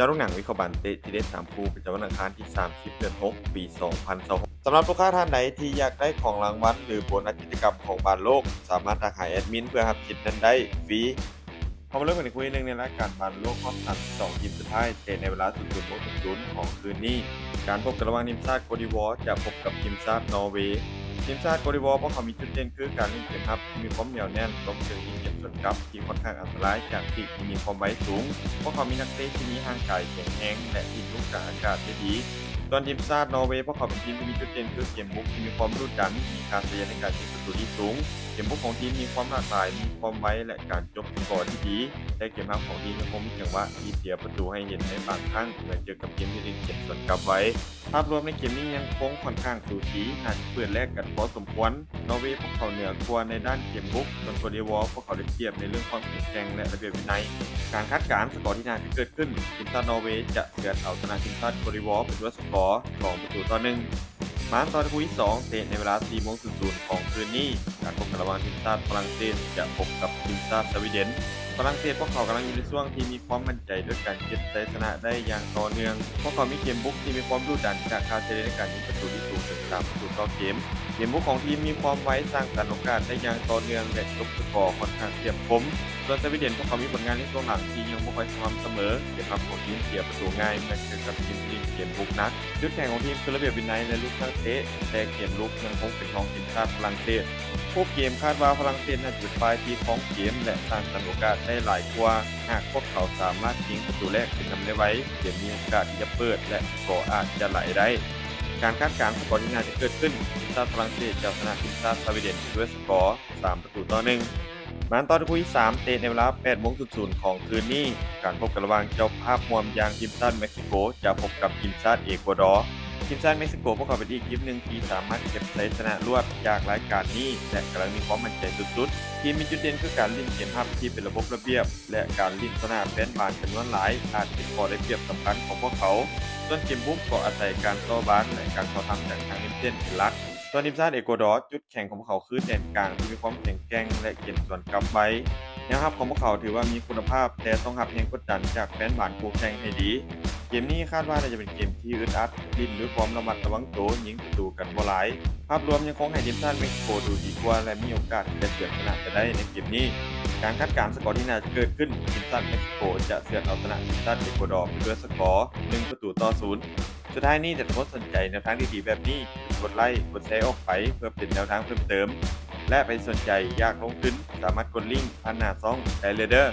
ຈາກໂຮງໜັງວິເຄາະບານເຕະທີ່ເດັດສາມຄູ່ ປະຈຳວັນອັງຄານທີສາມສິບ ເດືອນຫົກ ປີສອງພັນຊາວຫົກ. ສຳລັບລູກຄ້າທ່ານໃດທີ່ຢາກໄດ້ຂອງລາງວັນ ຫຼື ໂບນັດກິດຈະກຳຂອງບານໂລກ, ສາມາດທັກຫາແອດມິນເພື່ອຮັບສິດນັ້ນໄດ້ຟຣີ. ເຮົາມາເລີ່ມກັນອີກຄູ່ໜຶ່ງໃນລາຍການບານໂລກຮອບສາມສິບສອງທີມສຸດທ້າຍ ເຕະໃນເວລາສູນສູນໂມງສູນສູນຂອງຄືນນີ້. ການພົບກັນລະຫວ່າງທີມຊາດໂກດດີວໍຈະພົບກັບທີມຊາດນໍເວ. ທີມຊາດໂກດດີວໍ ພວກເຂົາມີຈຸດເດັ່ນຄືການຫຼິ້ນເກມຮັບທີ່ມີຄວາມໜຽວແໜ້ນ, ລວມເຖິງມີເກມສວນກັບທີ່ຄ່ອນຂ້າງອັນຕະລາຍຈາກປີກທີ່ມີຄວາມໄວສູງ. ພວກເຂົາມີນັກເຕະທີ່ມີຮ່າງກາຍແຂງແຮງ ແລະ ຍິງລູກກາງອາກາດໄດ້ດີ. ສ່ວນທີມຊາດນໍເວ ພວກເຂົາເປັນທີມທີ່ມີຈຸດເດັ່ນຄືເກມບຸກທີ່ມີຄວາມດຸດັນ, ມີຄ່າສະເຫລ່ຍໃນການຍິງປະຕູທີ່ສູງ. ເກມບຸກຂອງທີມມີຄວາມຫຼາກຫຼາຍ, ມີຄວາມໄວ ແລະ ການຈົບສະກໍທີ່ດີ, ແຕ່ເກມຮັບຂອງທີມຍັງຄົງມີຈັງຫວະທີ່ເສຍປະຕູໃຫ້ເຫັນໃນບາງຄັ້ງເມື່ອເຈີກັບທີມທີ່ຫຼິ້ນເກມສວນກັບໄວ. ພາບລວມໃນເກມນີ້ຍັງຄົງຂ້ອນຂ້າງສູສີ, ໜ້າຈະເປີດແລກກັນພໍສົມຄວນ. ນໍເວພວກເຂົາເໜືອກວ່າໃນດ້ານເກມບຸກ, ສ່ວນໂກດດີວໍພວກເຂົາໄດ້ປຽບໃນເລື່ອງຄວາມແຂງແກງ ແລະ ລະບຽບວິໄນ. ການຄາດການສະກໍທີ່ໜ້າຈະເກີດຂຶ້ນ, ທີມຊາດນໍເວຈະເຊືອດເອົາຊະນະທີມຊາດໂກດດີວໍໄປດ້ວຍສະກໍສອງປະຕູຕໍ່ໜຶ່ງ. ມາຕໍ່ຄູ່ທີສອງ ເຕະໃນເວລາສີ່ໂມງສູນສູນຂອງຄືນນີ້. ການພົບກັນລະຫວ່າງທີມຊາດຝຣັ່ງເສດຈະພົບກັບທີມຊາດສະວີເດັນ. ຝຣັ່ງເສດພວກເຂົາກຳລັງຢູ່ໃນຊ່ວງທີ່ມີຄວາມໝັ້ນໃຈດ້ວຍການເກັບໄຊຊະນະໄດ້ຢ່າງຕໍ່ເນື່ອງ. ພວກເຂົາມີເກມບຸກທີ່ມີຄວາມດຸດັນຈາກຄ່າສະເຫລ່ຍໃນການຍິງປະຕູທີ່ສູງເຖິງສາມປະຕູຕໍ່ເກມ. ເກມບຸກຂອງທີມມີຄວາມໄວ, ສ້າງສັນໂອກາດໄດ້ຢ່າງຕໍ່ເນື່ອງ ແລະ ຈົບສະກໍຂ້ອນຂ້າງທຽບຄົມ. ສ່ວນສະວີເດັນພວກເຂົາມີຜົນງານໃນຊ່ວງຫຼັງທີ່ຍັງບໍ່ຄ່ອຍສະໝ່ຳສະເໝີ. ເກມຮັບຂອງທີມເສຍປະຕູງ່າຍເມື່ອເຈີກັບທີມທີ່ຫຼິ້ນເກມບຸກໜັກ. ຈຸດແຂງຂອງທີມຄືລະບຽບວິໄນ ແລະ ລູກຕັ້ງເຕະ, ແຕ່ເກມລຸກຍັງຄົງເປັນຮອງທີມຊາດຝຣັ່ງເສດ. ຮູບເກມຄາດວ່າຝຣັ່ງເສດໜ້າຈະເປັນຝ່າຍທີ່ຄອງເກມ ແລະ ສ້າງສັນໂອກາດໄດ້ຫຼາຍກວ່າ. ຫາກພວກເຂົາສາມາດຍິງປະຕູແລກຂຶ້ນນຳໄດ້ໄວ, ເກມມີໂອກາດທີ່ຈະເປີດ ແລະ ສະກໍອາດຈະໄຫຼໄດ້. ການຄາດການສະກໍທີ່ໜ້າຈະເກີດຂຶ້ນ, ທີມຊາດຝຣັ່ງເສດຈະເອົາຊະນະທີມຊາດສະວີເດັນດ້ວຍສະກໍສາມປະຕູຕໍ່ໜຶ່ງ. ມາຕໍ່ຄູ່ທີສາມ ເຕະໃນເວລາແປດໂມງສູນສູນຂອງຄືນນີ້. ການພົບກັນລະຫວ່າງເຈົ້າພາບຮ່ວມຢ່າງທີມຊາດເມັກຊິໂກຈະພົບກັບທີມຊາດເອກົວດໍ. ທີມຊາດເມັກຊິໂກພວກເຂົາເປັນອີກທີມໜຶ່ງທີ່ສາມາດເກັບໄຊຊະນະລວດຈາກລາຍການນີ້ ແລະ ກຳລັງມີຄວາມໝັ້ນໃຈສຸດໆ. ທີມມີຈຸດເດັ່ນຄືການຫຼິ້ນເກມຮັບທີ່ເປັນລະບົບລະບຽບ ແລະ ການຫຼິ້ນຕໍ່ໜ້າແຟນບານຈຳນວນຫຼາຍອາດເປັນຂໍ້ໄດ້ປຽບສຳຄັນຂອງພວກເຂົາ. ສ່ວນເກມບຸກກໍອາໄສການຕໍ່ບານ ແລະ ການເຂົ້າທຳຈາກທາງລິມເສັ້ນເປັນຫຼັກ. ສ່ວນທີມຊາດເອກົວດໍ ຈຸດແຂງຂອງພວກເຂົາຄືແດນກາງທີ່ມີຄວາມແຂງແກ່ງ ແລະ ເກມສວນກັບໄວ. ແນວຮັບຂອງພວກເຂົາຖືວ່າມີຄຸນນະພາບ, ແຕ່ຕ້ອງຮັບແຮງກົດດັນຈາກແຟນບານຄູ່ແຂ່ງໃຫ້ດີ. ເກມນີ້ຄາດວ່າໜ້າຈະເປັນເກມທີ່ອຶດອັດ, ຫຼິ້ນດ້ວຍຄວາມລະມັດລະວັງໂຕ, ຍິງປະຕູກັນບໍ່ຫຼາຍ. ພາບລວມຍັງຄົງໃຫ້ທີມຊາດເມັກຊິໂກດູດີກວ່າ ແລະ ມີໂອກາດທີ່ຈະເສຍຊະນະໄປໄດ້ໃນເກມນີ້. ການຄາດການສະກໍທີ່ໜ້າຈະເກີດຂຶ້ນ, ທີມຊາດເມັກຊິໂກຈະເຊືອດເອົາຊະນະທີມຊາດເອກົວດໍໄປດ້ວຍສະກໍໜຶ່ງປະຕູຕໍ່ສູນ. ສຸດທ້າຍນີ້, ຖ້າທຸກຄົນສົນໃຈແນວທາງດີໆແບບນີ້, ກົດໄລ້, ກົດແຊອອກໄປເພື່ອເປັນແນວທາງເພີ່ມເຕີມ ແລະ ໃຜສົນໃຈຢາກລົງທຶນ, ສາມາດກົດລິ້ງຜ່ານໜ້າຊ່ອງໄດ້ເລີຍເດີ້.